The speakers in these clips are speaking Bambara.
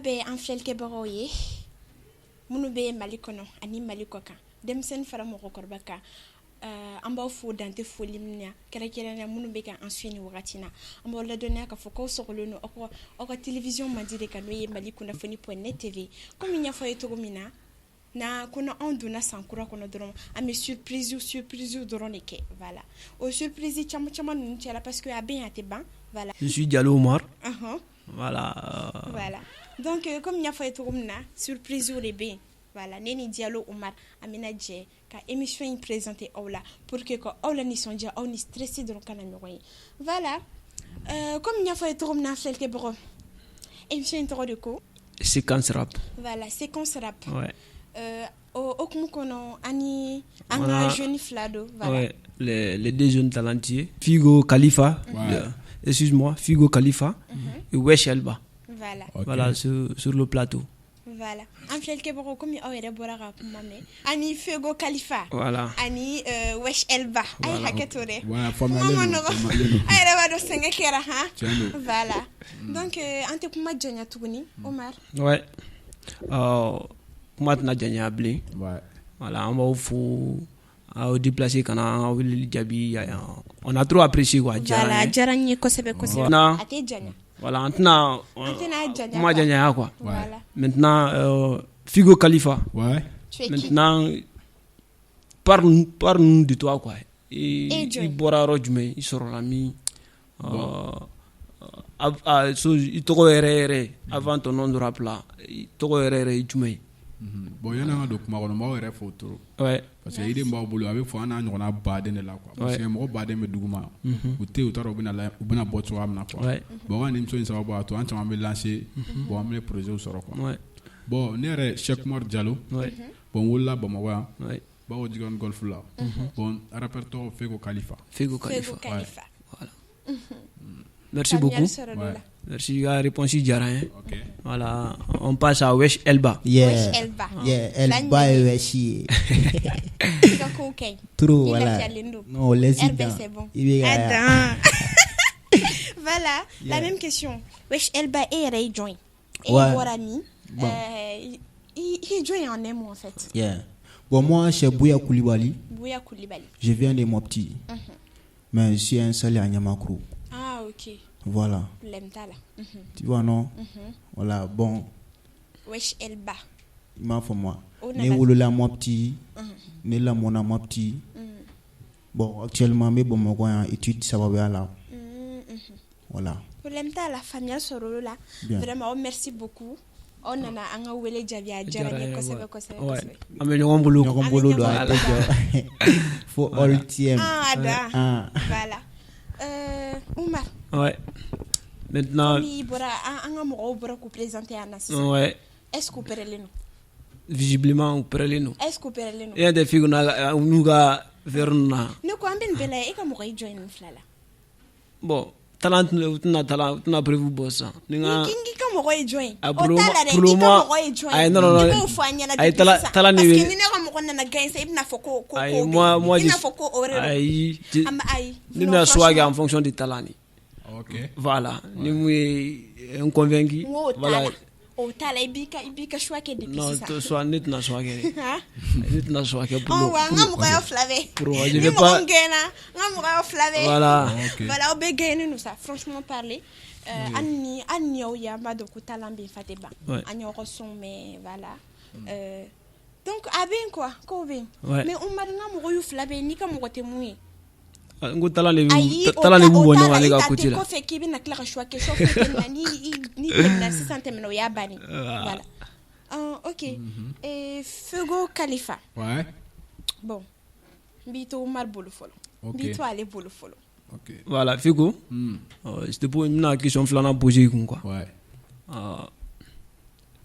Bɛ an filɛlikɛbagaw ye minnu bɛ Mali kɔnɔ ani Mali kɔ kan, denmisɛnnin fara mɔgɔkɔrɔba kan, an b'aw fo dante foli min na, kɛrɛnkɛrɛnnenya minnu bɛ ka an suit nin wagati na. An b'aw ladɔnniya k'a fɔ k'aw sɔgɔlen don aw ka télévision mandi de kan, n'o ye Mali kunnafoni.net TV. Komi n y'a fɔ aw ye cogo min na, na ko anw donna san kura kɔnɔ dɔrɔn, an bɛ surprise surprise dɔrɔn de kɛ. Voilà, o surprise caman caman ninnu cɛla, parce que a bɛ yen, a tɛ ban. Voilà. Je suis Diallo Omar. Voilà. Voilà. Donc comme n y'a fɔ aw ye cogo min na, surprise de bɛ yen. Voilà, ne ni Diallo Omar, an bɛna jɛ ka émission in présenter aw la pour que ka aw la nisɔndiya, aw ni stress dɔrɔn kana ɲɔgɔn ye. Voilà. Comme n y'a fɔ aw ye cogo min na, filɛlikɛbagaw, émission in tɔgɔ de ko Séquence rap. Voilà, séquence rap. Ouais. O hokumu kɔnɔ, ani an ka jeune fila don. Voilà. Ouais, les deux jeunes talentueux, Figo Khalifa, excuse-moi, Figo Khalifa et Wesh Elba. Voilà. Voilà, sur le plateau. Voilà. An filɛlikɛbagaw, komi aw yɛrɛ bɔra ka kuma mɛn, ani Fego Khalifa. Voilà. Ani Wesh Elba. A ye hakɛ to dɛ. Voilà, Kuma ma faamuyalen don, nɔgɔn. Faamuyalen don. A yɛrɛ b'a dɔn sɛgɛn kɛra han. Tiɲɛ don. Voilà. Donc an tɛ kuma janya tuguni, Omar. Ouais. Kuma tɛna janya bilen. Voilà, an b'aw fo aw déplacé ka na an ka weleli jaabi yan. On a trop apprécié quoi, a diyara Voilà, an a ye. diyara n ye kosɛbɛ kosɛbɛ. Maintenant, A tɛ janya. voilà, an tɛna An tɛna janya kuma quoi. janya quoi. Voilà. Maintenant, Figo Khalifa. Ouais. Tu es qui? Maintenant, parle-nous de toi quoi. E I jɔn i ye? Bɔra yɔrɔ jumɛn, i sɔrɔla min? A, so, i tɔgɔ yɛrɛ yɛrɛ, avant ton nom de rap là, i tɔgɔ yɛrɛ yɛrɛ ye jumɛn ye? Bon, yanni an ka don kuma kɔnɔ, n b'aw yɛrɛ fo trop. Parce que idée min b'aw bolo, a bɛ fɔ an n'a ɲɔgɔnna baden de la quoi. Parce que mɔgɔ baden bɛ dugu ma. U tɛ yen, u t'a dɔn u bɛna bɔ cogoya min na quoi. Bon, an ka nin émission in sababu y'a to an caman bɛ lancer, bon, an bɛ projet sɔrɔ quoi. Bon, ne yɛrɛ Cheikh Oumar Diallo. Bon, n wolola Bamakɔ yan. Bawɔ Jikɔrɔni Golf la. Bon, rappeur tɔgɔ Fego Khalifa. Fego Khalifa. Fego Khalifa. Voilà. Merci Faamuyali beaucoup. sɔrɔ l'o la. Merci, la réponse diyara n ye. Ok. Voilà, on passe à Wesh Elba. Yeah. Wesh Elba. Yeah, Elba ye Wesh ye. I ka kow ka ɲi. Trop, I voilà. lafiyalen don. Non, laisse RB, dans. c'est bon. I bɛ ka Attends. Voilà, la même question. Wesh Elba, e yɛrɛ ye jɔn ye? E bɔra min? Bon. I ye jɔn ye en un mot en fait? Yeah. Bon, moi, c'est Bouya Koulibaly. Bouya Koulibaly. Je viens de Mopti. Mais je suis installé à Niamakro. Ah, ok. Voilà. Problème t'a la. Tu vois, non? Voilà, bon, Wesh Elba. I m'a fɔ moi. O Ne nana. Wolola Mopti. Ne lamɔna Mopti. Bon, actuellement, n bɛ Bamakɔ yan étude sababuya la. Voilà. Problème t'a la, faamuyali sɔrɔ la. Bien. Vraiment, merci beaucoup. Aw nana an ka wele jaabi, a diyara n ye kosɛbɛ kosɛbɛ kosɛbɛ. An bɛ ɲɔgɔn bolo. Ɲɔgɔn bolo don, a tɛ jɔ. Fo all TM. Ah, da. Ah. Voilà. Oumar. Ouais. Maintenant, Komi i bɔra an ka mɔgɔw bɔra k'u présenter yan na sisan. Est-ce que u pɛrɛlen don? Visiblement, u pɛrɛlen don. Est-ce que u pɛrɛlen don? E ɲɛ tɛ Figo n'a n'u ka verre ninnu na. Ne ko an bɛ nin bɛɛ la, e ka mɔgɔ ye jɔn ye nin fila la? Bon, talent u tɛna talent, u tɛna preuve bɔ sisan. Ni n ka Ni ka mɔgɔ ye jɔn ye? Ah, O pour le t'a la dɛ, pour le i ka moment mɔgɔ ye jɔn ye? Ayi, non, non, non. I b'o fɔ an ɲɛna Ayi, depuis sisan. talent de Parce que bɛ ni ne ka mɔgɔ nana gagner sisan, i bɛna fɔ ko Ayi, ko moi bɛ moi yen. I je bɛna fɔ ko o de don. Ayi, An ayi. ne Non, bɛna choix kɛ franchement. en fonction de talent de. Ok. Voilà, ni mun ye n convaincu. N ko o t'a Voilà. la. O t'a la, i b'i ka choix kɛ depuis Non, sisan. soit ne tɛna choix kɛ dɛ. Han? Ne tɛna choix kɛ pour Ɔ wa n ka mɔgɔya fila bɛɛ. pour je Ni vais mɔgɔ pas min gagné, n ka mɔgɔya fila bɛɛ. Voilà. Ok. Voilà, aw bɛɛ gagné don sa, franchement parler. Hali ni aw ye, an b'a dɔn ko talent bɛ yen, fa tɛ ban. An y'aw ka son mɛn, voilà. Donc a bɛ yen quoi, kow bɛ yen. Mais Umaru, n ka mɔgɔ y'u fila bɛɛ ye, n'i ka mɔgɔ tɛ mun ye? N ko talent de Ayi, b'u o talent de ta b'u o bɔ t'a ɲɔgɔn la, ne i ka ta côté tɛ la. kɔfɛ k'i bɛna tila ka choix kɛ, choix foyi tɛ nin na, ni tɛmɛna sisan, tɛmɛna, o y'a bannen. Voilà. Ok. Et Fego Khalifa. Ouais. Bon, n b'i to Umar bolo fɔlɔ. N b'i to ale bolo fɔlɔ. Ok. Voilà, Figo. C'était pour n bɛna question filanan poser i kun quoi.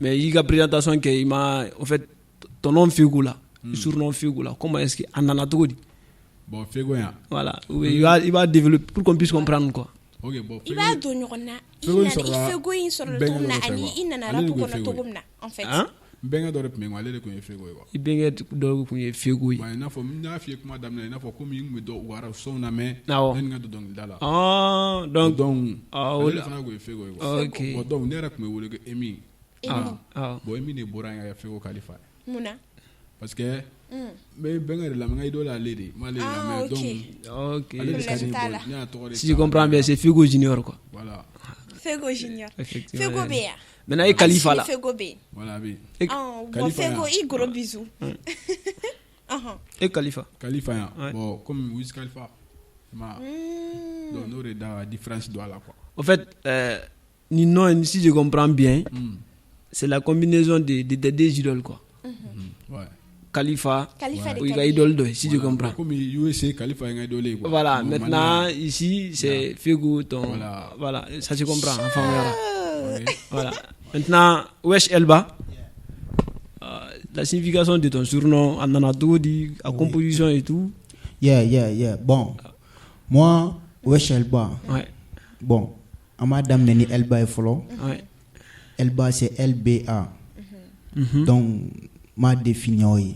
Mais i ka présentation kɛ, i ma, en fait, ton nom Figo là, surnom Figo là, comment est-ce que a nana cogo di? Bon, Fego yan. Voilà, ou bien i b'a développer pour qu'on puisse comprendre quoi. Ok, bon, I b'a don ɲɔgɔn na, i Fego in nana i sɔrɔla Fego in sɔrɔla bɛnkɛ cogo min na dɔ de fɛ ani quoi. i nana Ale rap de kun ye kɔnɔ Fego cogo ye. min na en fait. Hein? N bɛnkɛ dɔ de tun bɛ yen, ale de tun ye Fego ye quoi. I bɛnkɛ dɔ tun ye Fego ye. Bon, i n'a fɔ n y'a f'i ye kuma daminɛ, i n'a fɔ komi n tun bɛ dɔ u ka sonw lamɛn ne ni n ka don dɔnkilida la. Ah, donc Donc ah, o ale de fana tun ye Fego ye quoi. Ok. Bon, donc ne yɛrɛ tun bɛ wele ko Emi. Bon, Emi de bɔra yen ka kɛ Fego Khalifa ye. Mun na? Parce que n bɛ bɛnkɛ de lamɛn, n ka idole ale de ye, n b'ale de lamɛn, donc ale de ka di n ye. Bon, ne y'a tɔgɔ de Si je comprends bien, c'est Fego Junior, quoi. Voilà. Fego Junior. Fego bɛ yan. Maintenant, e Khalifa la. Fego bɛ yen. Voilà, a bɛ yen. Bon, Fego, i gros bisou. E Khalifa. Khalifa yan. Bon, comme Wiz Khalifa. Donc n'o de da différence don a la, quoi. En fait, ni nom, si je comprends bien, c'est la combinaison de deux idoles, quoi. Ouais. Khalifa, o y'i ka idole dɔ ye, si je comprends. Comme USA, Khalifa ye n ka idole ye, quoi. Voilà, maintenant ici c'est Fego ton, voilà, ça se comprend, an faamuyara. Voilà. Maintenant, Wesh Elba, la signification de ton surnom, a nana cogo di, a composition et tout. Yeah. Bon, moi, Wesh Elba. Bon, an b'a daminɛ ni Elba ye fɔlɔ. Elba, c'est LBA. Donc, n m'a défini aw ye.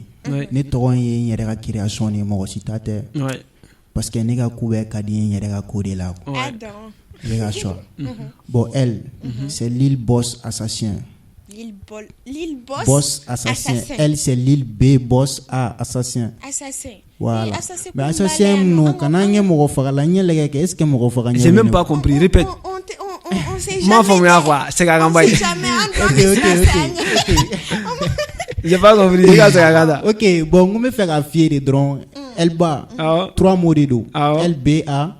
Ne tɔgɔ ye n yɛrɛ ka création de ye, mɔgɔ si ta tɛ. Parce que ne ka ko bɛɛ ka di n yɛrɛ ka ko de la. I bɛ ka sɔrɔ. Bon, L, c'est Lil Boss Assassin. Lil Boss, Boss Assassin. L, c'est Lil B Boss A Assassin. Assassin. Voilà. Mais assassin ninnu, kana n kɛ mɔgɔ faga la, n ye lajɛ kɛ, est ce que mɔgɔ faga ɲɛ? J'ai même pas compris, répète. On sait jamais. M'a faamuya, quoi, segin a kan ba ye. Ok ok ok. J'ai pas compris, i ka segin a kan ta. Ok, bon, n ko n bɛ fɛ ka f'i ye de dɔrɔn. Elba, trois mots de don. L B A.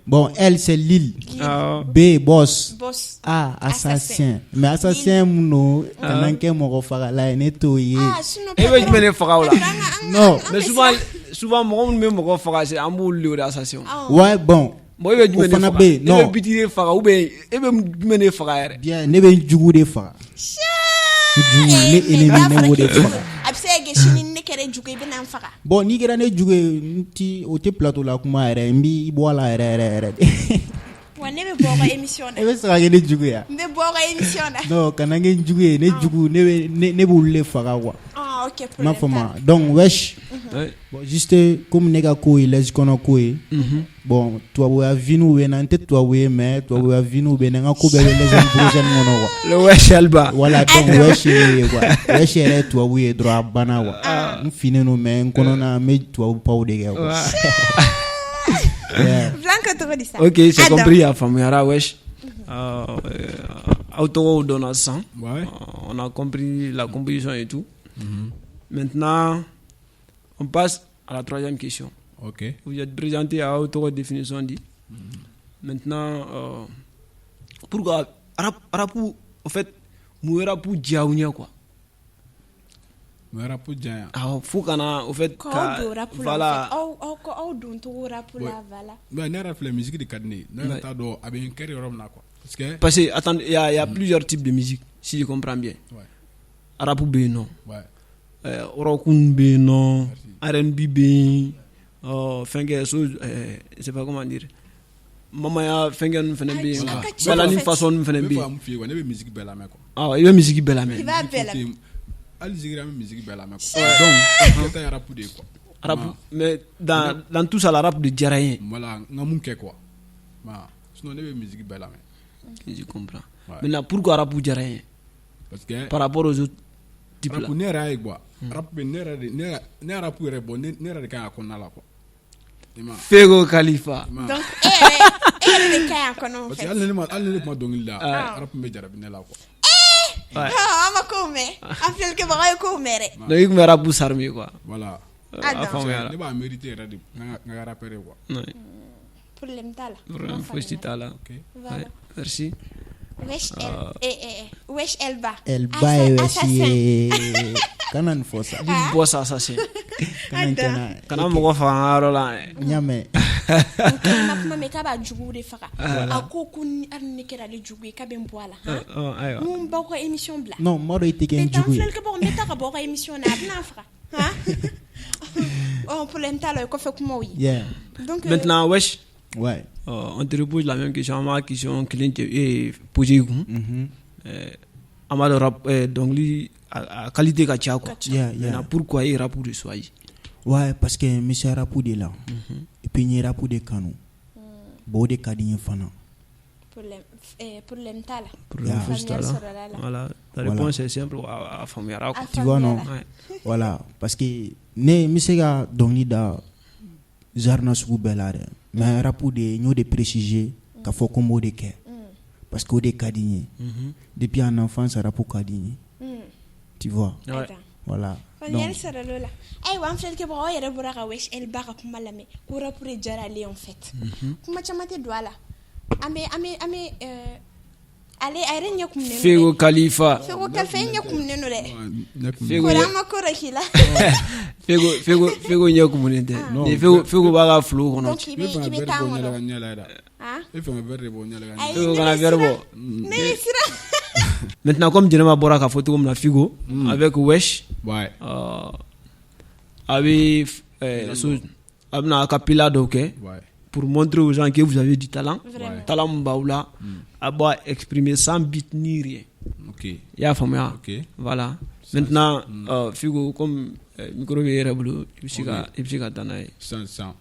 Bon, L, c'est Lil. B, Boss. A, assassin. Mais assassin mun don, kana n kɛ mɔgɔ fagala ye, ne t'o ye. E bɛ jumɛn de faga o la? Non. Mais souvent mɔgɔ minnu bɛ mɔgɔ faga, an b'olu de wele assassin. Ouais, bon. Bon, e bɛ jumɛn de faga? E bɛ bitigi de faga ou bien e bɛ jumɛn de faga yɛrɛ? Bien, ne bɛ n jugu de faga. Jugu, ne ennemi, ne b'o de faga. A bɛ se ka kɛ sini ne kɛra jugu ye, i bɛna n faga. Bon, n'i kɛra ne jugu ye, n ti o tɛ plateau la kuma yɛrɛ, n b'i bɔ a la yɛrɛ yɛrɛ yɛrɛ de. Wa ne bɛ bɔ aw ka émission na. E bɛ sɔn ka kɛ ne jugu ye wa? N bɛ bɔ aw ka émission na. Non, kana kɛ n jugu ye, ne jugu, ne b'olu de faga, quoi. Ah, ok, I m'a faamu? Donc wesh. Bon, juste comme ne ka ko ye lɛsi kɔnɔ ko ye. Bon, tubabuya viniw bɛ na, n tɛ tubabu ye, mais tubabuya viniw bɛ na, n ka ko bɛɛ bɛ lɛsɛni prochaine kɔnɔ, quoi. Le Wesh Elba. Voilà, donc wesh ye quoi. Wesh yɛrɛ ye tubabu ye dɔrɔn, a banna, quoi. N finnen don, mais n kɔnɔna n bɛ tubabu paw de kɛ, quoi. Blanco tɔgɔ di sa? Ok, c'est compris, a faamuyara wesh. Aw tɔgɔw dɔnna sisan. On a compris la composition et tout. Maintenant, on passe à la troisième question. Ok. Vous êtes présenté à autre définition dit. Maintenant, pourquoi rap, en fait, mun rap diya aw ɲɛ, quoi? Mun rap diya yan? Awɔ, fo ka na, au fait, ka don rap la. Voilà. Aw don cogo rap la, voilà. Mais ne yɛrɛ filɛ, musique de ka di ne ye. Ne yɛrɛ t'a dɔn a bɛ n kɛri yɔrɔ min na, quoi. Parce que attends, il y a plusieurs types de musique, si je comprends bien. Rap bɛ yen nɔ. Rock bɛ yen nɔ, R&B bɛ yen, fɛnkɛ so, je sais pas comment dire. Mamaya fɛnkɛ ninnu fana bɛ yen, balani façon ninnu fana bɛ yen. Ne bɛ fɛ ka mun f'i ye, ne bɛ musique bɛɛ lamɛn, quoi. Awɔ, i bɛ musique bɛɛ lamɛn. I b'a bɛɛ lamɛn. Hali zikiri, an bɛ musique bɛɛ lamɛn, quoi. Donc ne ta ye rap de ye, quoi. Rap, mais dans tout ça la, rap de diyara n ye. Voilà, n ka mun kɛ, quoi. Sinon ne bɛ musique bɛɛ lamɛn. Je comprends. Maintenant, pourquoi rap diyara n ye? Parce que par rapport aux autres types rap là. Ne yɛrɛ y'a ye, quoi. Rap bɛ ne yɛrɛ de ne rap yɛrɛ, bon, ne yɛrɛ de ka ɲi a kɔnɔna la, quoi. Fego Khalifa. Donc e yɛrɛ de ka ɲi a kɔnɔ, en Parce que fait. hali ni ne ma dɔnkili da, rap bɛ jarabi ne la, quoi. Ah, an ma kow mɛn, an filɛlikɛbagaw ye kow mɛn dɛ. Donc i tun bɛ rap sarmi, quoi. Voilà. A faamuyara. Ne b'a mérité yɛrɛ de, n ka rappeur ye, quoi. Problème t'a la. Problème fosi t'a la. Ok. Voilà. Merci. Wesh El, Wesh Elba. Elba ye wesh ye. Kana nin fɔ sa. Lil Boss Assassin. Kana nin kɛ n na. Kana mɔgɔ faga an ka yɔrɔ la. N y'a mɛn. Ma kuma mɛn k'a b'a juguw de faga. A ko ni hali ni ne kɛra ale jugu ye, k'a bɛ n bɔ a la. Ayiwa. Mun b'aw ka émission bila? Non, n b'a dɔn i tɛ kɛ n N taa jugu ye. filɛlikɛbagaw, n bɛ taa ka bɔ aw ka émission na, a bɛna n faga. Han? Oh, problème t'a la, o ye kɔfɛ kumaw ye. Yeah. Donc Maintenant, wesh. Ouais. On te repose la même question. An b'a question kelen poser i kun. An b'a dɔn rap, dɔnkili a qualité ka ca, quoi. Yeah. Maintenant, pourquoi e rap de choisi? Ouais, parce que n bɛ se rap de la. Et puis n ye rap de kanu. Bon, o de ka di n ye fana. Problème t'a la. Problème fosi t'a la. Voilà, la réponse est simple, a faamuyara quoi. Tu vois non? Voilà, parce que ne n bɛ se ka dɔnkili da genre nasugu bɛɛ la dɛ, mais rap de n y'o de préciser k'a fɔ ko n b'o de kɛ parce que o de ka di n ye. Depuis en enfance, rap ka di n ye. Tu vois? Voilà. Faamuyali sɔrɔla o la. Ayiwa, an filɛlikɛbagaw, aw yɛrɛ bɔra ka Wesh Elba ka kuma lamɛn ko rap de diyara ale ye en fait. Kuma caman tɛ don a la. An bɛ ale a yɛrɛ ɲɛ kumunen don. Fego Khalifa. Fego Khalifa, e ɲɛ kumunen don dɛ. Kɔri, an ma ko dɔ k'i la. Fego, Fego, Fego ɲɛ kumunen tɛ. Ni Fego, Fego b'a ka flow kɔnɔ. Donc i bɛ taa an kɔnɔ. E fɛ ka verre de bɔ ɲɛ la. Fego, kana verre bɔ. Ne bɛ siran. Maintenant, comme Jɛnɛba bɔra k'a fɔ cogo min na, Figo avec Wesh, a bɛ a bɛna a cappella dɔw kɛ pour montrer aux gens que vous avez du talent. Talent min b'aw la, a b'a exprimer sans beat ni rien. I y'a faamuya? Voilà. Maintenant, Figo, comme micro bɛ e yɛrɛ bolo, i bɛ se ka taa n'a ye. Sisan sisan.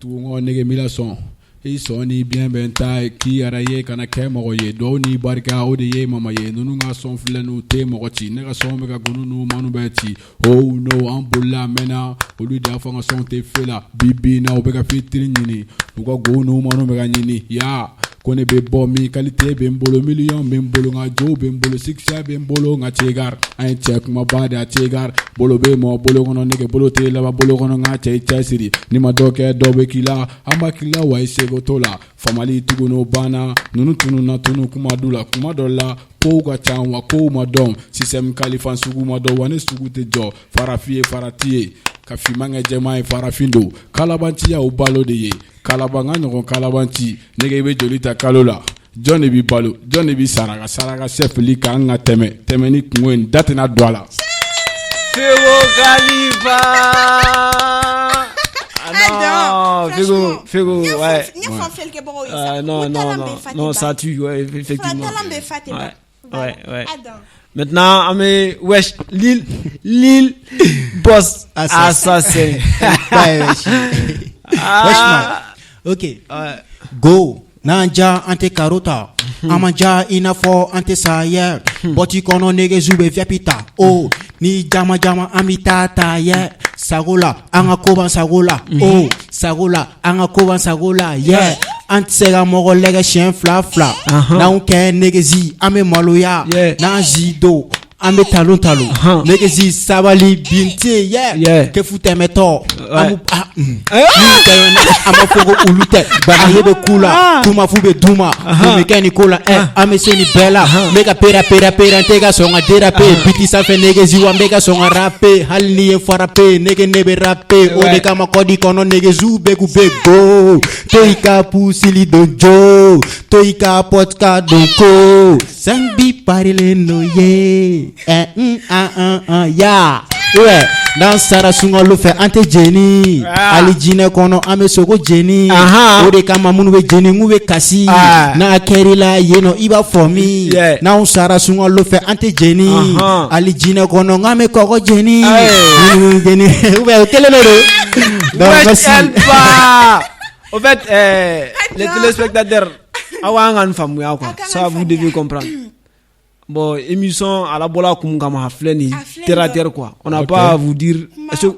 Tugu nege mi la sɔn i sɔn ni biɲɛ bɛ n ta ye k'i yɛrɛ ye kana kɛ mɔgɔ ye dɔw ni barika o de ye mama ye. Ninnu ka sɔn filɛ, n'u tɛ mɔgɔ ci, ne ka sɔn bɛ ka gɔnɔ n'u manu bɛ ci. Oh no, an bolila a mɛnna, olu de y'a fɔ an ka sɔn tɛ fe la. Bi bi in na, u bɛ ka fitiri ɲini, u ka go n'u manu bɛ ka ɲini ya ko ne bɛ bɔ min qualité bɛ n bolo, miliyɔn bɛ n bolo, nka jo bɛ n bolo, succès bɛ n bolo, nka cɛgar an ye cɛ kumaba de a cɛgar bolo bɛ mɔgɔ bolo kɔnɔ, nege bolo tɛ laban bolo kɔnɔ, nka cɛ i cɛsiri n'i ma dɔ kɛ, dɔ bɛ k'i la, an b'a k'i la wa i seko t'o la. Famali tugun n'o banna, ninnu tununna tunu kuma du la, kuma dɔ la kow ka ca wa kow ma dɔn, système kalifan sugu ma dɔn wa ne sugu tɛ jɔ. Farafin ye farati ye ka finman kɛ jɛman ye, farafin don kalabanciya o balo de ye kalaban ka ɲɔgɔn kalabanci nege i bɛ joli ta kalo la, jɔn de b'i balo, jɔn de b'i saraka saraka sɛfili k'an ka tɛmɛ tɛmɛ ni kungo in da tɛna don a la. Fego Khalifa. Ah non, Fego, Fego, ouais. Non, non, non, non, ça tue, ouais, effectivement. Ouais. Maintenant, an bɛ Wesh, Lil, Lil Boss Assassin. Wesh man. Ok. Go. N'an ja an tɛ karo ta, an ma ja i n'a fɔ an tɛ sa yɛ bɔti kɔnɔ, negezu bɛ VIP ta o ni jama jama, an bɛ taa ta yɛ sago la, an ka ko b'an sago la o sago la, an ka ko b'an sago la yɛ, an tɛ se ka mɔgɔ lɛgɛ siɲɛ fila fila, n'anw kɛ negezi an bɛ maloya, n'an zi don an bɛ talon talon, negezi sabali bin tɛ yɛ kefu tɛmɛtɔ an tɛmɛna, an b'a fɔ ko olu tɛ bagaye bɛ k'u la, tumafu bɛ d'u ma, mun bɛ kɛ nin ko la ɛ, an bɛ se nin bɛɛ la, n bɛ ka pera pera pera, n tɛ ka sɔn ka déraper biti sanfɛ, negezi wa n bɛ ka sɔn ka raper, hali ni ye frappe nege ne bɛ raper, o de kama kɔdi kɔnɔ negezu bɛ k'u bɛ go to i ka pusili don jo to i ka pɔt ka don ko sanbi parilen no ye ɛ n a an an ya ouais. N'an sara sunkalo fɛ, an tɛ jeni, hali jinɛ kɔnɔ an bɛ sogo jeni, o de kama minnu bɛ jeni k'u bɛ kasi, n'a kɛr'i la yen nɔ i b'a fɔ min, n'anw sara sunkalo fɛ, an tɛ jeni, hali jinɛ kɔnɔ k'an bɛ kɔgɔ jeni, minnu bɛ jeni ou bien o kelen de don. Donc merci. Au fait, les téléspectateurs, aw an ka nin faamuya quoi, ça vous devez comprendre. Bon, émission a labɔla kun kama, a filɛ nin ye terre à terre quoi. On n'a pas à vous dire.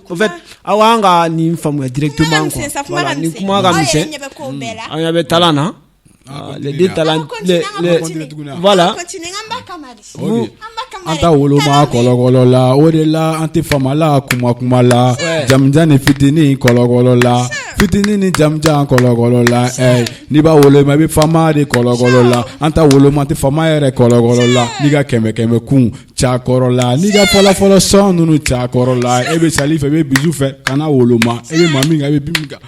En fait, aw an ka nin faamuya directement quoi. Voilà, nin kuma ka misɛn. An ɲɛ bɛ talent na. Les deux talents, les, voilà. An ta woloma kɔlɔkɔlɔ la, o de la an tɛ fama la kuma kuma la, jamujan ni fitinin kɔlɔkɔlɔ la, fitinin ni jamujan kɔlɔkɔlɔ la ɛ, n'i b'a woloma i bɛ fama de kɔlɔkɔlɔ la, an ta woloma an tɛ fama yɛrɛ kɔlɔkɔlɔ la, n'i ka kɛmɛ kɛmɛ kun cakɔrɔ la, n'i ka fɔlɔ fɔlɔ sɔn ninnu cakɔrɔ la, e bɛ sali fɛ, i bɛ bisu fɛ, kana woloma, e bɛ maa min kan, i bɛ bin kan,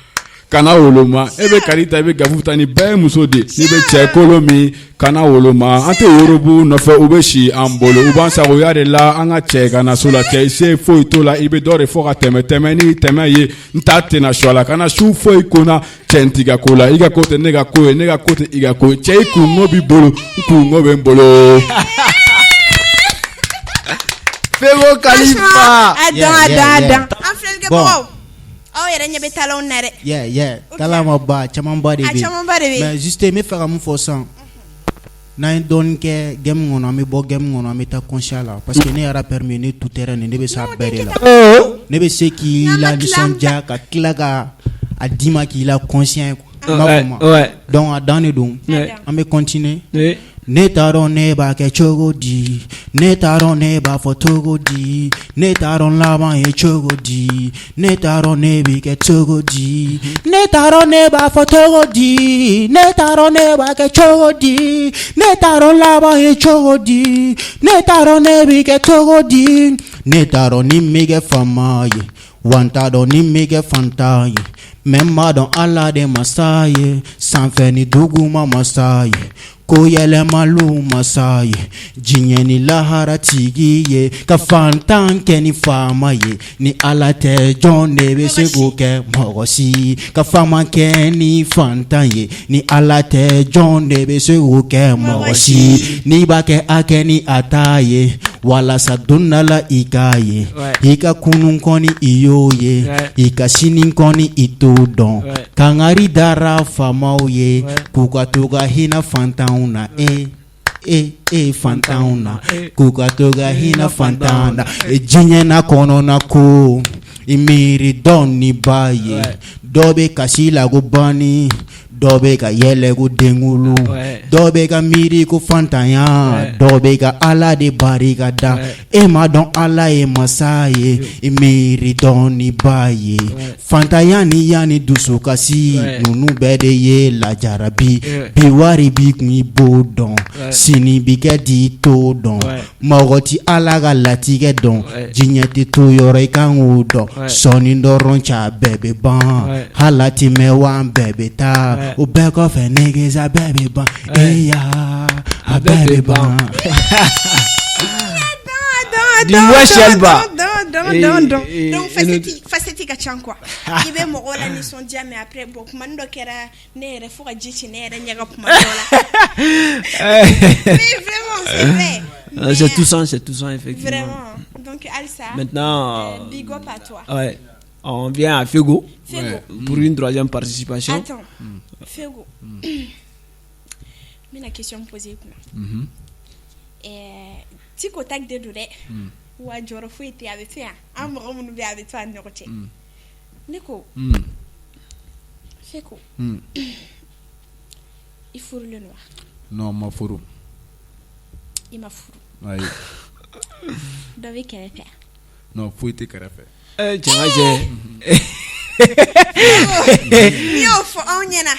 kana woloma, e bɛ kari ta, i bɛ gafu ta, ni bɛɛ ye muso de, n'i bɛ cɛ kolo min, kana woloma, an tɛ worobu nɔfɛ, u bɛ si an bolo, u b'an sagoya de la, an ka cɛ kana so la, cɛ se foyi t'o la, i bɛ dɔ de fɔ ka tɛmɛ tɛmɛ ni tɛmɛ ye, n ta tɛna su a la, kana su foyi ko na, cɛ n t'i ka ko la, i ka ko tɛ ne ka ko ye, ne ka ko tɛ i ka ko ye, cɛ i kungo b'i bolo, n kungo bɛ n bolo. Fego Khalifa. A dɔn, a dɔn, a dɔn. An filɛlikɛbagaw, aw yɛrɛ ɲɛ bɛ talentw na dɛ. Yeah, talent ma ba, camanba de A bɛ yen. Camanba de bɛ yen. Mais juste n bɛ fɛ ka mun fɔ sisan. N'an ye dɔɔni kɛ game kɔnɔ, an bɛ bɔ game kɔnɔ, an bɛ taa conscient la parce que ne ye rappeur min ye, ne tout terrain ne bɛ s'a bɛɛ de la. Ne bɛ se k'i la nisɔndiya ka tila ka a d'i ma k'i la conscient quoi. I m'a faamu? Donc a dan de don, an bɛ continuer. Ne t'a dɔn ne b'a kɛ cogo di, ne t'a dɔn ne b'a fɔ cogo di, ne t'a dɔn laban ye cogo di, ne t'a dɔn ne bɛ kɛ cogo di, ne t'a dɔn ne b'a fɔ cogo di, ne t'a dɔn ne b'a kɛ cogo di, ne t'a dɔn laban ye cogo di, ne t'a dɔn ne bɛ kɛ cogo di, ne t'a dɔn ni n bɛ kɛ faama ye, wa n t'a dɔn ni n bɛ kɛ fantan ye, mais n b'a dɔn Ala de masa ye, sanfɛ ni duguma masa ye, ko yɛlɛmaliw masa ye, diɲɛ ni lahara tigi ye, ka fantan kɛ ni faama ye, ni Ala tɛ jɔn de bɛ se k'o kɛ? Mɔgɔ si. Ka faama kɛ ni fantan ye, ni Ala tɛ jɔn de bɛ se k'o kɛ? Mɔgɔ si. N'i b'a kɛ, a kɛ ni a ta ye, walasa don dɔ la i k'a ye. I ka kunun kɔni, i y'o ye, i ka sini kɔni, i t'o dɔn. Kangari dara faamaw ye k'u ka to ka hinɛ fantanw na, e e e fantanw na, k'u ka to ka hinɛ fantan na. Diɲɛ na kɔnɔna ko i miiri dɔn ni ba ye, dɔ bɛ kasi la ko banni, dɔ bɛ ka yɛlɛ ko denkulu, dɔ bɛ ka miiri ko fantanya, dɔ bɛ ka Ala de barika da. E ma dɔn Ala ye masa ye. I miiri dɔn ni ba ye, fantanya ni yanni dusukasi, ninnu bɛɛ de ye lajarabi. Bi wari b'i kun, i b'o dɔn, sini bi kɛ di, i t'o dɔn. Mɔgɔ ti Ala ka latigɛ dɔn. Diɲɛ tɛ to yɔrɔ, i kan k'o dɔn. Sɔɔni dɔrɔn ca bɛɛ bɛ ban, hala ti mɛn wa an bɛɛ bɛ taa. O bɛɛ kɔfɛ negesa bɛɛ bɛ ban, eya a bɛɛ bɛ ban. Donc facette ka ca quoi. I bɛ mɔgɔw la nisɔndiya, mais après bon, kuma dɔ kɛra ne yɛrɛ fo ka ji ci ne yɛrɛ ɲɛ ka kuma dɔ la. Mais vraiment, c'est vrai. C'est touchant, c'est touchant, effectivement. Vraiment. Donc halisa, Maintenant, big up à toi. Ouais, on vient à Fego, Fego pour une troisième participation. Attends, Fego, n bɛna question poser i kunna. Tic au tac de don dɛ, wa jɔyɔrɔ foyi tɛ, a bɛ to yan, an mɔgɔ minnu bɛ yen, a bɛ to an ni ɲɔgɔn cɛ. Ne ko Fego, i furulen don wa? Non, ma furu. I ma furu? Ayi. Dɔ bɛ kɛrɛfɛ? Non, foyi tɛ kɛrɛfɛ. Cɛ ka cɛ. N'i y'o fɔ anw ɲɛna,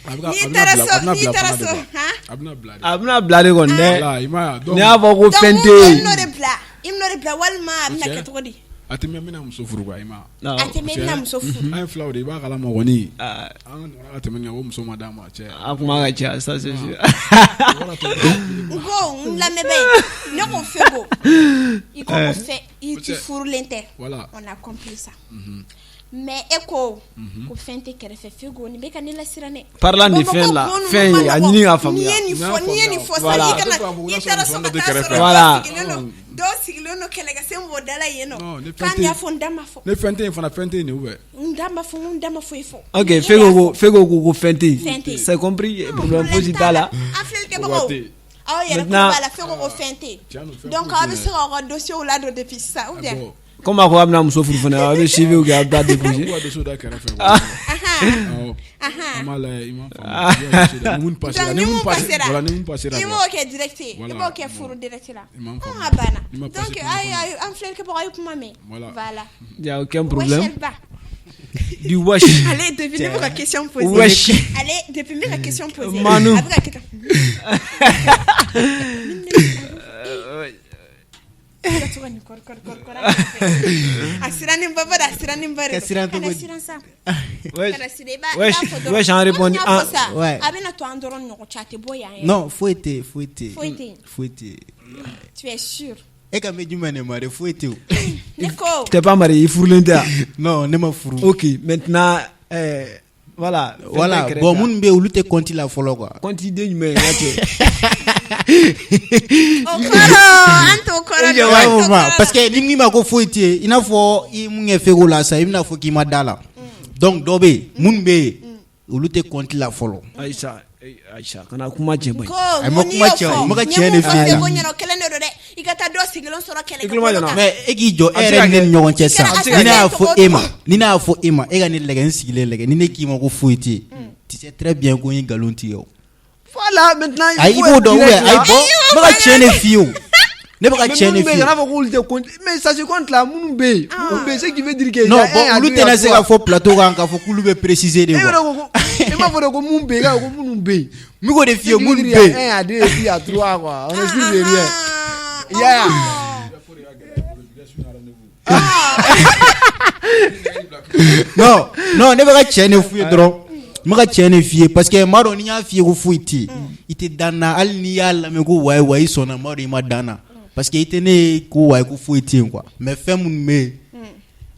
n'i taara so, n'i taara so han. A bɛna bila de. A bɛna bila de kɔni dɛ. Voilà, i m'a ye. N'i y'a fɔ ko fɛn tɛ yen, yen. I bɛn'o de bila, i bɛn'o de bila, walima a bɛna kɛ cogo di? A tɛ mɛn, n bɛna muso furu quoi, i m'a ye. A tɛ mɛn, i bɛna muso furu. An ye filaw de ye, i b'a kalama kɔni. An ka ɲɔgɔn ka tɛmɛ nin kan ko muso ma d'a ma cɛ. A kuma ka ca, ça c'est sûr. N ko n lamɛnbɛ, ne ko Fego, i ko ko fɛn i ti furulen tɛ. Voilà. On a compris ça, mais e ko ko fɛn tɛ kɛrɛfɛ. Fego, nin bɛ ka ne lasiran dɛ. Parlant de fɛn la, fɛn ye a ɲini ka faamuya. N'i ye nin fɔ, n'i ye nin fɔ sisan, i kana i taara so ka taa sɔrɔ Voilà. dɔw sigilen don, dɔw sigilen don kɛlɛkɛsen b'o da la yen nɔ. Non, ni fɛn K'an tɛ y'a fɔ, n da ma fɔ. Ni fɛn tɛ yen fana, fɛn tɛ yen de ou bien? N da ma fɔ, n da ma foyi fɔ. Ok, Fego ko fɛn tɛ Fɛn tɛ yen. yen. C'est compris, problème fosi t'a la. An filɛlikɛbagaw, Waati. aw yɛrɛ tulo Maintenant- b'a la, Fego ko fɛn tɛ yen. Tiɲɛ don, fɛn Donc foyi aw tɛ bɛ yen. se k'aw ka dossier ladon depuis sisan ou bien? Bon, Comme a ko a bɛna muso furu fana, a bɛ CV kɛ, a bɛ taa déposer. K'u ka dossier da kɛrɛfɛ quoi. Awɔ. An b'a lajɛ, i m'a faamu. K'u ka dossier da. Ni mun passera, Donc ni ni mun mun passera, passera, voilà, ni mun passera i quoi. b'o kɛ direct ye, i Voilà. b'o kɛ furu direct la. I m'a faamu. A banna. I ma Donc passé ayi ayi, an filɛlikɛbagaw, a ye kuma mɛn. Voilà. Voilà. Il y a aucun problème. Wesh Elba. Du wesh. Allez, depuis ne bɛ ka question poser. Wesh. Allez, depuis n bɛ ka question poser. Manu. A bɛ ka kɛ tan. Ka to ka nin kɔri kɔri kɔri kɔri a kɛrɛfɛ. A sirannen ba ba de, a sirannen ba de Ka don. siran Kana cogo di? siran sa. Wesh. Kana siran, i b'a i Wesh, b'a fɔ dɔrɔn. wesh, an Komi répond n y'a fɔ sa, Ouais. a bɛna to an dɔrɔn ni ɲɔgɔn cɛ, a tɛ bɔ yan yɛrɛ. Non, foyi tɛ yen, foyi tɛ yen. Foyi tɛ yen. Foyi tɛ yen. Tu es sûr? E ka bɛ jumɛn de ma de? Foyi tɛ yen. Ne ko. T'es pas marié, i furulen tɛ wa? Non, ne ma furu. Ok, maintenant, voilà. Fɛn Voilà, tɛ kɛrɛfɛ. bon, minnu bɛ yen, olu tɛ compte la fɔlɔ quoi. Compte den jumɛn ye, n ka cɛ? O kɔrɔ, an t'o kɔrɔ dɔn, an t'o kɔrɔ dɔn. Parce que ni min ma ko foyi tɛ yen, i n'a fɔ i ye mun kɛ Fego la sisan, i bɛna fɔ k'i ma da la. Donc dɔ bɛ yen, minnu bɛ yen, olu tɛ compte la fɔlɔ. Ayisa. Aïcha kana kuma cɛ ban a ma kuma cɛ n bɛ ka tiɲɛ de f'i ɲɛna ko ɲɛna kelen de don dɛ i ka taa dɔ sigilen sɔrɔ kɛlɛ I tulo b'a ɲɛna. Mais e k'i jɔ e A bɛ se yɛrɛ ka ni ne kɛ. ni ɲɔgɔn cɛ sisan A bɛ se ka ni ne kɛ. y'a fɔ e ma ni ne y'a fɔ e ma e ka ne lajɛ n sigilen lajɛ ni ne k'i ma ko foyi tɛ yen tu sais très bien ko n ye nkalon tigɛ o. Voilà maintenant Ayi i b'o dɔn ou bien ayi bon n bɛ ka tiɲɛ de f'i ye o ne bɛ ka tiɲɛ de f'i ye. Kana fɔ k'olu tɛ compte mais ça se compte là minnu bɛ yen minnu bɛ yen ce qui veut dire que Non bon olu tɛna se ka fɔ plateau kan k'a fɔ k'olu bɛ préciser de e yɛrɛ quoi. ko e m'a fɔ de ko mun bɛ yen ko minnu bɛ yen. N bɛ k'o de f'i ye minnu Il y bɛ yen. a 1 à 2 et puis à 3 quoi on est sûr de rien. I y'a ye wa? Non non ne bɛ ka tiɲɛ de f'u ye dɔrɔn n bɛ ka tiɲɛ de f'i ye parce que n b'a dɔn ni n y'a f'i ye ko foyi tɛ yen i tɛ da n na hali n'i y'a lamɛn ko wayi wayi i sɔnna n b'a dɔn i ma da n na parce que i tɛ ne ye ko wayi ko foyi tɛ yen quoi mais fɛn minnu bɛ yen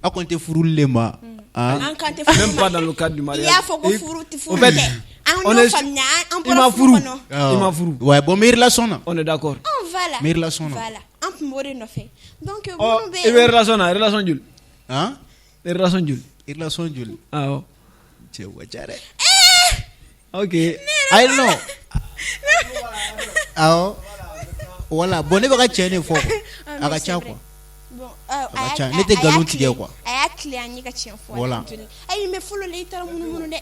aw kɔni tɛ furuli de ma ah An kan tɛ furu Même ma. pas dans le cadre du I mariage. y'a fɔ ko Et- furu tɛ au furu fait, tɛ an on y'o est- faamuya an i ma bɔra furu furu. kɔnɔ I ma furu. Ouais bon n bɛ relation na On est d'accord. Ah, voilà N bɛ relation na. Voilà an tun b'o de nɔfɛ donc Ɔ minnu bɛ i bɛ relation na relation joli han relation joli relation joli awɔ cɛ o ka ca dɛ ok ayi non awɔ voilà bon ne bɛ ka tiɲɛ de fɔ quoi Ah, a mais ka c'est ca vrai. quoi Bon, A ka ca. Ne tɛ nkalon tigɛ quoi. A y'a tile an ye ka tiɲɛ fɔ. Voilà. Alhamdulillah. Ayi mais fɔlɔ la i taara munumunu dɛ.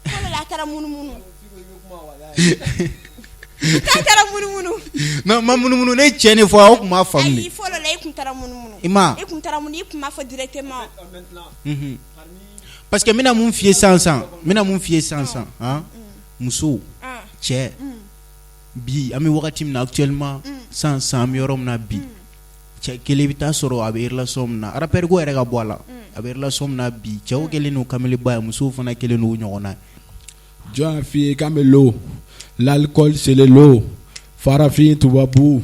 Fɔlɔ la a taara munumunu. I taara munumunu. Non ma munumunu ne ye tiɲɛ de fɔ aw tun b'a faamu Ayi de fɔlɔ la i kun taara munumunu. I ma I kun taara munumunu i kun m'a fɔ directement. Mhm. Parce que n bɛna mun f'i ye sisan sisan n bɛna mun f'i ye sisan sisan han muso Ah. cɛ bi an bɛ wagati min na actuellement sisan sisan an bɛ yɔrɔ min na bi cɛ kelen i bɛ taa sɔrɔ a bɛ relation min na rappeur ko yɛrɛ ka bɔ a la a bɛ relation min na bi cɛw kɛlen don kamelenba ye musow fana kɛlen don o ɲɔgɔnna ye. Jɔn y'a f'i ye k'an bɛ lo l'alcool c'est le lot farafin tubabu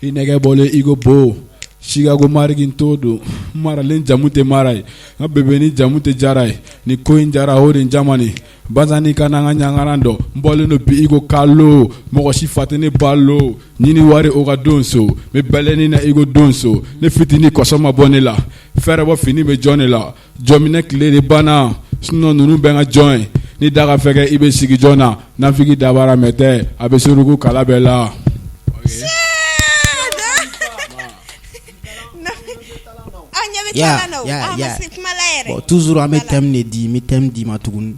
i nɛgɛ bɔlen i ko bo Chicago mariki n t'o don n maralen jamu tɛ mara ye n ka bébé ni jamu tɛ jara ye ni ko in jara o de n jamani Bazani ka na n ka ɲangaran dɔn n bɔlen don bi i ko kalo mɔgɔ si fa tɛ ne balo ɲini wari o ka donso n bɛ bɛlɛnin na i ko donso ne fitinin kɔsɔ ma bɔ ne la fɛɛrɛ bɔ fini bɛ jɔn de la jɔminɛ tile de banna sinon ninnu bɛ n ka jɔn ye ni da ka fɛgɛ i bɛ sigi jɔn na nafigi dabara mɛ tɛ a bɛ suruku kala bɛɛ la. An ɲɛ bɛ Yeah, taala na o. yeah, Ah, ma yeah. se kuma la yɛrɛ. Bon toujours an bɛ Voilà. thème de di n bɛ thème d'i ma tuguni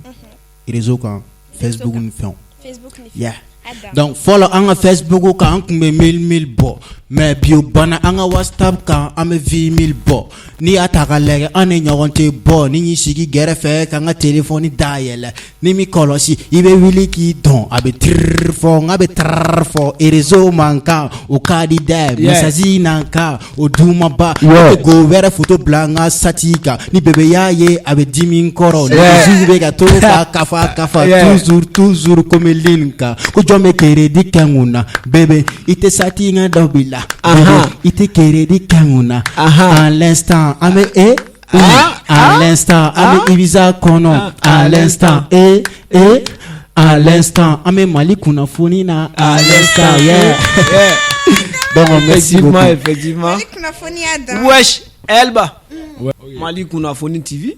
réseau kan Facebook ni fɛnw. Facebook ni fɛnw. Yeah. A dan. Donc fɔlɔ an ka Facebook kan an tun bɛ 1000 1000 bɔ mais bi o banna an ka WhatsApp kan an bɛ 20 000 bɔ n'i y'a ta k'a lajɛ an ni ɲɔgɔn tɛ bɔ ni y'i sigi gɛrɛfɛ k'an ka téléphone dayɛlɛ ni m'i kɔlɔsi i bɛ wuli k'i dɔn a bɛ tiriri fɔ n k'a bɛ tararara fɔ réseau man kan o ka di dɛ message nan kan o dumanba ne tɛ go wɛrɛ photo bila n ka sati kan ni bébé y'a ye a bɛ dimi n kɔrɔ ni bɛ ka to ka kafa kafa toujours toujours komi ligne kan ko jɔn bɛ crédit kɛ n kun na bébé i tɛ sati n ka dɔ b'i la bébé i tɛ crédit kɛ n kun na à l'instant an bɛ e à l'instant an bɛ Ibiza kɔnɔ à l'instant e e à l'instant an bɛ Mali kunnafoni na à l'instant yeah donc merci Effectivement, beaucoup. effectivement. Mali kunnafoniya dan. Wesh Elba. Mali kunnafoni TV.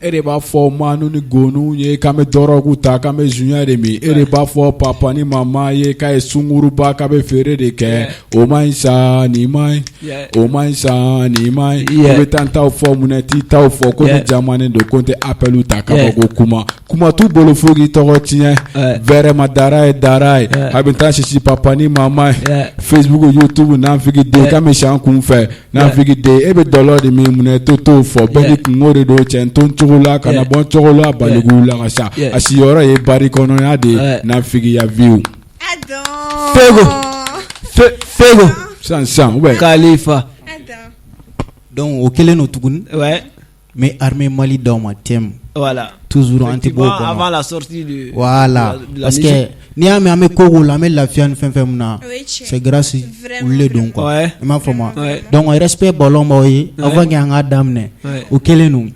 E de b'a fɔ manu ni gonu ye k'an bɛ dɔrɔgu ta k'an bɛ zunya de min e de b'a fɔ papa ni mama ye k'a ye sunguruba k'a bɛ feere de kɛ o man ɲi sa nin man ɲi o man ɲi sa nin man ɲi i bɛ taa n taw fɔ munna t'i taw fɔ ko ne jamanen don ko n tɛ appel ta k'a fɔ ko kuma kuma t'u bolo fo k'i tɔgɔ tiɲɛ vraiment dara ye dara ye a bɛ taa sisi papa ni mama ye Facebook YouTube n'anfigi den k'an bɛ si an kun fɛ n'anfigi den e bɛ dɔlɔ de min munna to t'o fɔ bɛɛ ni kungo de don cɛ n to n cogo la ka na bɔ n cogo la baliku la ka sa a siyɔrɔ ye bari kɔnɔya de ye n'anfigiya viw. Fego. Fego. Sisan sisan ouais. Khalifa. Donc o kɛlen don tuguni. Ouais. N bɛ armée Mali d'aw ma thème. Voilà. Toujours an tɛ bɔ o kɔnɔ. Avant la sortie de Voilà. de la Parce musique. que n'i y'a mɛn an bɛ ko ko la an bɛ lafiya ni fɛn fɛn min na c'est grâce olu de don quoi. Ouais. I m'a faamu wa? Ouais. Donc respect ballon b'aw ye avant que an k'a daminɛ o kɛlen don.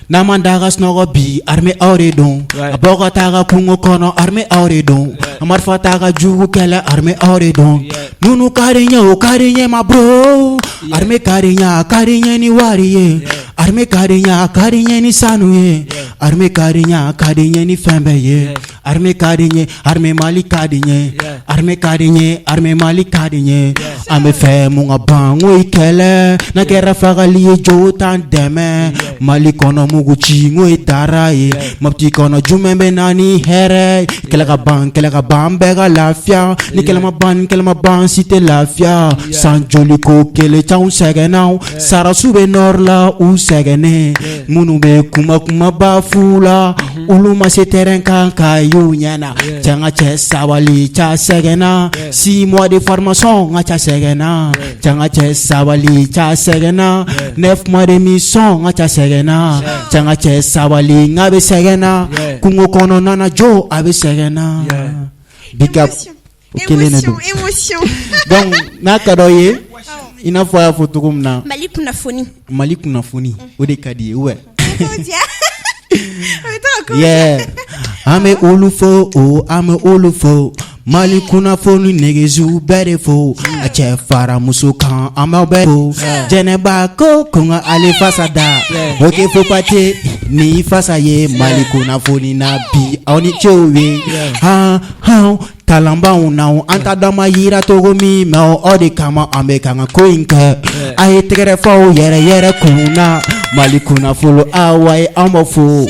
N'an m'an da ka sunɔgɔ bi armée aw de don. A b'aw ka taa ka kungo kɔnɔ armée aw de don. A marifa t'a ka jugu kɛlɛ armée aw de don. Ninnu ka di n ye o ka di n ye ma bro. Armée ka di n ye a ka di n ye ni wari ye. Armée ka di n ye a ka di n ye ni sanu ye. Armée ka di n ye a ka di n ye ni fɛn bɛɛ ye. Armée ka di n ye, armée Mali ka di n ye. Armée ka di n ye, armée Mali ka di n ye. An bɛ fɛ mun ka ban, n ko i kɛlɛ n'a kɛra fagali ye, jo t'an dɛmɛ. Mali kɔnɔ mugu ci, n ko i dara ye. Mopti kɔnɔ, jumɛn bɛ na ni hɛrɛ ye? Kɛlɛ ka ban, kɛlɛ ka ban, an bɛɛ ka lafiya. Ni kɛlɛ ma ban, ni kɛlɛ ma ban, si tɛ lafiya. San joli ko kelen c'anw sɛgɛnna. Sarasiw bɛ nord la, u sɛgɛnnen. Minnu bɛ kuma kumaba fu la, olu ma se terrain kan ka y'u ɲɛna. Cɛ, n ka cɛ, sabali, ca sɛgɛnna. 6 mois de formation, n ka ca sɛgɛnna. Cɛ, n ka cɛ, sabali, ca sɛgɛnna. 9 mois de mission, n ka ca sɛgɛnna. Cɛ, n ka cɛ, sabali, n ka bɛ sɛgɛnna. Kungo kɔnɔna na, jo a bɛ sɛgɛnna. Big up, o kelen de don. Émotion. Donc n'a ka d'aw ye, i n'a fɔ a y'a fɔ cogo min na. Mali kunnafoni. Mali kunnafoni, o de ka di ye, ouais. T'o diya. O bɛ to ka ko. Yeah. An bɛ olu fo o, an bɛ olu fo. Mali kunnafoni nɛgɛsiw bɛɛ de fo. A cɛ fara muso kan, an b'aw bɛɛ fo. Jɛnɛba ko ko n ka ale fasa da. Ok, fo pate ni fasa ye Mali kunnafoni na bi, aw ni cew ye. Han han, talanbaw na, an ta dama yira cogo min, mais aw de kama an bɛ kan ka ko in kɛ. A ye tɛgɛrɛ fɔ aw yɛrɛ yɛrɛ kun na. Mali kunnafolo, awa ye, an b'aw fo.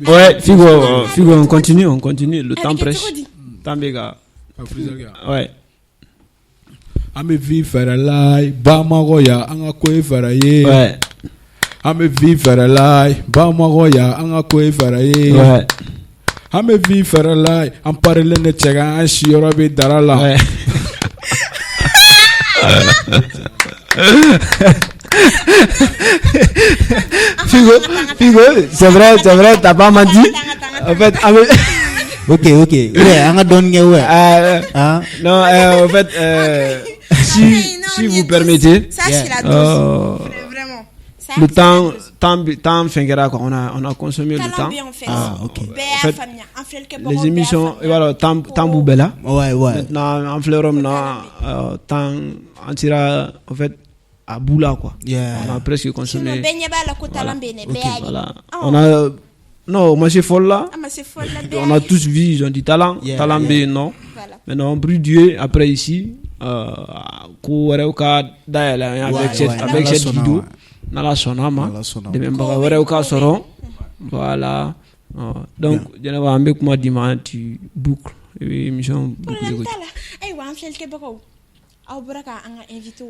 Ouais, Figo, Figo, on continue, on continue. Le temps presse. Temps bɛ ka. Ouais. An bɛ vie fɛrɛ la Bamakɔ yan, an ka ko ye fɛrɛ ye. An bɛ vie fɛrɛ la Bamakɔ yan, an ka ko ye fɛrɛ ye. An bɛ vie fɛrɛ la, an parilen de cɛ kan, an siyɔrɔ bɛ dara la. Figo, Figo, c'est vrai, t'as pas menti. En fait, Ok, ouais, an ka dɔɔnin kɛ, ouais. Ah? Non, en fait, si, Non, si on y vous est tous. permettez, Ça, c'est la dose. Vraiment. Ça, le c'est la temps, dose. temps, temps fɛn quoi, on a consommé le Kalan temps. bɛ yen, en fait. Ah, ok. Bɛɛ En y'a fait, faamuya. An filɛlikɛbagaw les bɛɛ y'a émissions, faamuya. et voilà, temps, temps b'u bɛɛ la. Ouais. Maintenant, an filɛ yɔrɔ min na, temps, an sera, en fait, à bout là, quoi. On a presque Sinon, consommé. bɛɛ ɲɛ b'a la ko talent bɛ yen dɛ, bɛɛ y'a ye. Voilà. Oh. On a, non, moi c'est folle là. An ma se fɔli la, bɛɛ On y'a a ye. tous vu, ils ont du talent. Talent bɛ yen nɔ. Voilà. Maintenant, on prie Dieu, après ici, ko wɛrɛw ka dayɛlɛ an ye avec cette, avec N'Ala cette sɔnna vidéo. ma. N'Ala sɔnna ma. N'Ala sɔnna ma. Dɛmɛbaga wɛrɛw ka sɔrɔ. Voilà. Donc, Jɛnɛba, an bɛ kuma d'i ma, tu boucles. I bɛ émission boucler Problème ko. t'a la. Ayiwa, an filɛlikɛbagaw, aw bɔra ka an ka invité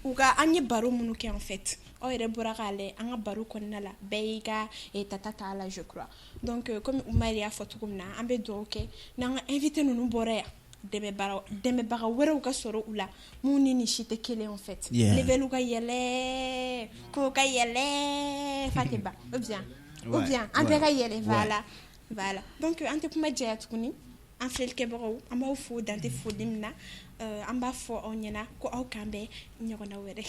u ka an ye baro minnu kɛ, en fait, aw yɛrɛ bɔra k'a lajɛ an ka baro kɔnɔna la, bɛɛ y'i ka tata t'a la, je crois. Donc comme Umar y'a fɔ cogo min na, an bɛ dugawu kɛ n'an ka invité ninnu bɔra yan, dɛmɛbaga wɛrɛw ka sɔrɔ u la mun ni nin si tɛ kelen, en fait. Level ka yɛlɛ, ko ka yɛlɛ fa tɛ ban, ou bien an bɛɛ ka yɛlɛ. Voilà, donc an tɛ kuma jɛya tuguni. An filɛlikɛbagaw, an b'aw fo dante foli min na. An b'a fɔ aw ɲɛna ko aw k'an bɛn ɲɔgɔnna wɛrɛ.